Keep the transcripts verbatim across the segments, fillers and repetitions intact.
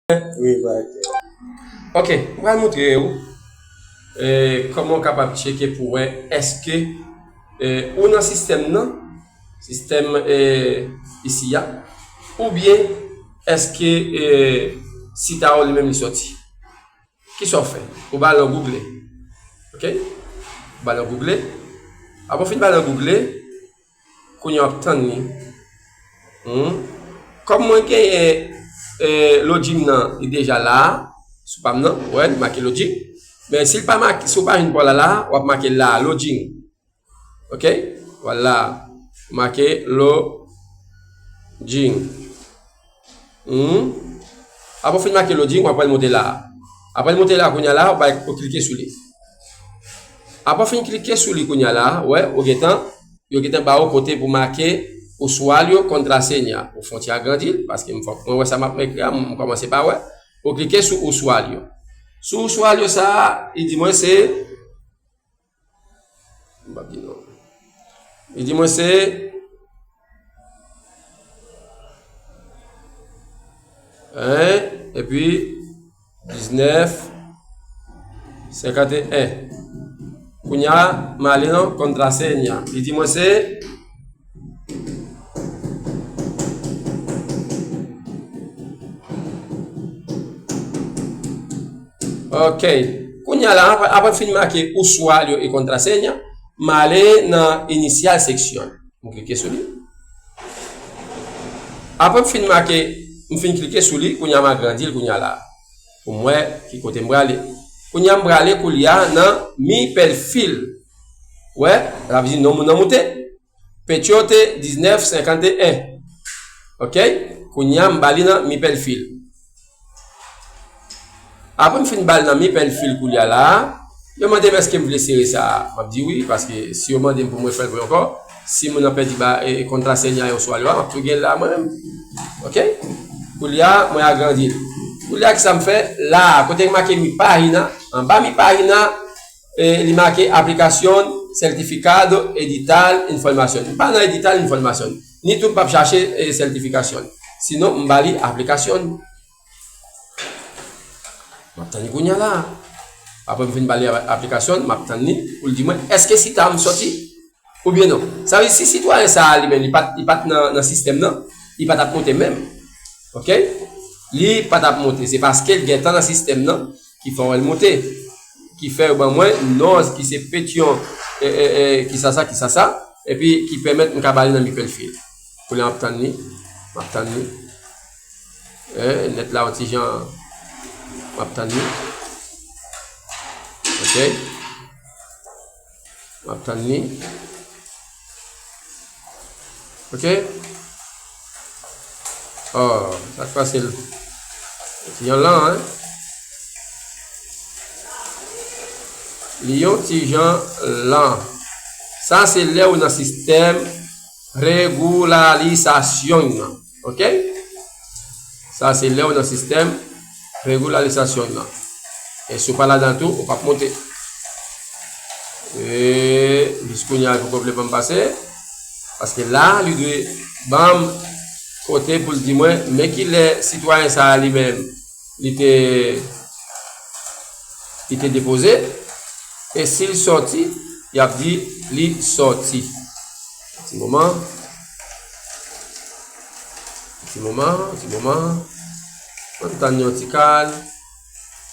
Wi, m pa klè. Ok, m pral montre w, eh, kòman w kapab tcheke pou wè èske, eh, ou nan sistèm nan, sistèm, eh, isi a, oubyen èske, eh, sit a ou li menm li sòti. Kisa w fè? Ou ba l nan Google. Ok? Ou ba l nan Google. Apre w fin ba l nan Google, kounye a w ap tann li. Hmm. Kòm mwen genyen, eh, lodging nan, li deja la, sou pa m nan, ou wè, li make lodging. Men si l pa make, si w pa jwenn pa w la la, w ap make la, lodging. Ok? Vwala. Ou make lodging. Hmm. Apre w fin make lodging, w ap wè l monte la. Apre l monte la, kounye a la, ou bay, ou klike sou li. Apre w fin klike sou li kounye a la, wè, ou gentan, yo gentan ba ou kote pou make usuario, contraseña. Ou fon ti agrandi l, paske m fòk mwen wè sa m ap ekri a, m kòmanse pa wè. Ou klike sou usuario. Sou usuario sa, li di mwen se M p ap di non. Li di mwen se en, epi diznèf, senkanteyen. Kounye a, m ale nan kontrasenya. Li di mwen se Ok. Kounye a la, apre, apre m fin make usuario e contraseña, m ale nan iniciar sesión. M klike sou li. Apre m fin make, m fin klike sou li, kounye a m agrandi l kounye a la. Pou m wè ki kote m prale. Kounye a m prale kounye a nan mi perfil. Wè, sa vle di non moun nan moute. Petiote diznèf senkanteyen. Ok? Kounye a m ba li nan mi perfil. Apre m fin ba l nan mi perfil kounye a la, yo mande m èske m vle sere sa. M ap di wi, paske si yo mande m pou mwen fè l pou yo ankò, si moun nan pèdi ba, e, kontrasenya yo sou alwa, m ap tou gen la mwen menm. Ok? Kounye a, mwen agrandi l. Kounye a, kisa m fè? La, kote m make mi página, anba mi página, e, li make aplikación, certificado, editar, información. M pa nan editar, información. Ni tou m p ap chache, e, certificación. Sinon, m ba li aplikación. M ap tann li kounye a la. Apre m fin ba li aplikación, m ap tann li pou l di mwen, èske sit a m sòti? Oubyen non. Sa vle di, si sitwayen sa a li menm, li pa t, li pa t nan, nan sistèm nan, li pa t ap monte menm. Ok? Li pa t ap monte. Se paske l gentan nan sistèm nan ki fè w wè l monte. Ki fè yo ban mwen non ki se Petyon, e, e, e, ki sa sa, ki sa sa, epi ki pèmèt m ka ba li nan mi perfil. Kounye a m ap tann li. M ap tann li. E, nèt la yon ti jan. M ap tann li. Ok? M ap tann li. Ok? Oh, sa k pase l? Yon ti jan lan, en? Li yon ti jan lan. Sa se lè ou nan sistèm regularizasyon nan. Ok? Sa se lè ou nan sistèm regularizasyon nan. E si w pa ladan tou, ou p ap monte. E jis kounye a, poko vle ban m pase. Paske la, li dwe ban m kote pou l di mwen, men ki lè sitwayen sa a li menm, li te, li te depoze. E si l sòti, y ap di li sòti. Ti moman. Ti moman, ti moman. Ann tann yon ti kal.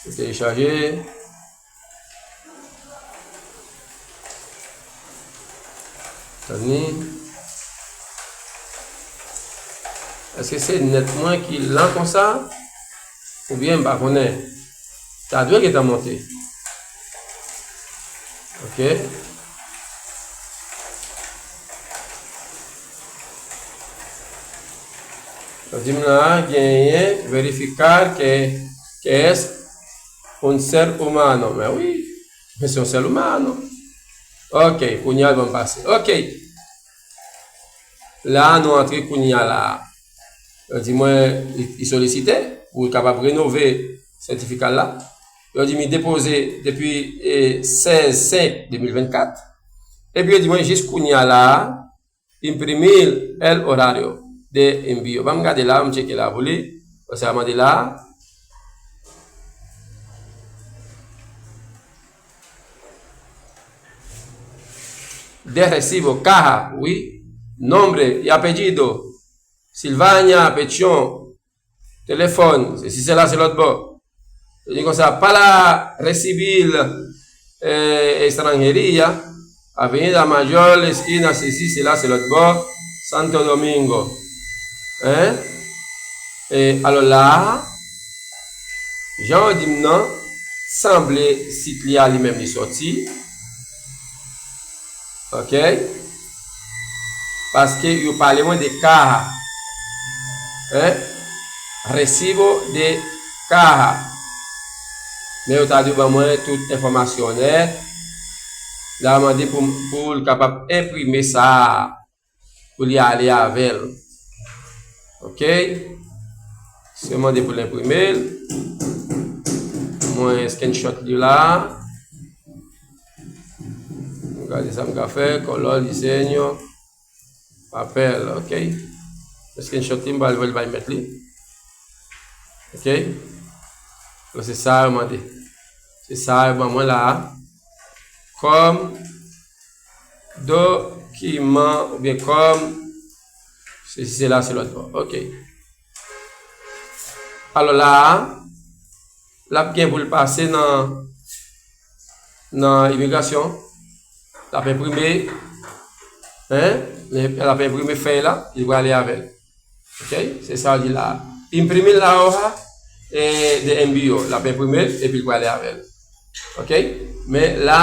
Li telechaje. Tann li. Èske se nèt mwen ki lan konsa? Oubyen m pa konnen. Ta dwe gentan monte. Ok. Yo di m la, genyen verificar que, que es un ser humano. Men wi, men se yon ser humano. Ok, kounye a l ban m pase. Ok. La, nou antre kounye a la. Yo di mwen, li, li solisite pou l kapab renove sètifika l la. Yo di m li depoze depi, e, sèz senk de mil vennkat. Epi yo di mwen jis kounye a la, imprimir el horario de envío. Ban m gade la, m tcheke la pou li. Paske sa mande la, de recibo, caja, wi. Nombre y apellido, Silvania Petion. Telefòn, sesi sela se lòt bò. Yo di konsa, para recibir eh, extranjería, Avenida Mayor, esquina, sesi sela se lòt bò, Santo Domingo. Hein? E alò la a, jan yo di m nan, sanble sit li a li menm li sòti. Ok? Paske yo pale mwen de caja. Hein? Recibo de caja. Men yo ta dwe ban mwen tout enfòmasyon nèt. La mande pou, pou l kapab enprime sa a, pou li ale avè l. Ok? Se mande pou l enprime l. Mwen screenshot li la. Gade sa m ka fè, color, diseño, papel, ok. Screenshot li, m pral voye l bay mèt li. Ok. Donk se sa yo mande. Se sa yo ban mwen la a. Kòm dokiman oubyen kòm sesi sela se lòt bò. Ok. Alò la a, l ap gen pou l pase nan nan imigrasyon, l ap enprime, hein, l ap enprime fèy la, li prale avè l. Ok? Se sa yo di la. Imprime la hoja eh, de envío, l ap enprime l epi l prale avè l. Ok? Men la,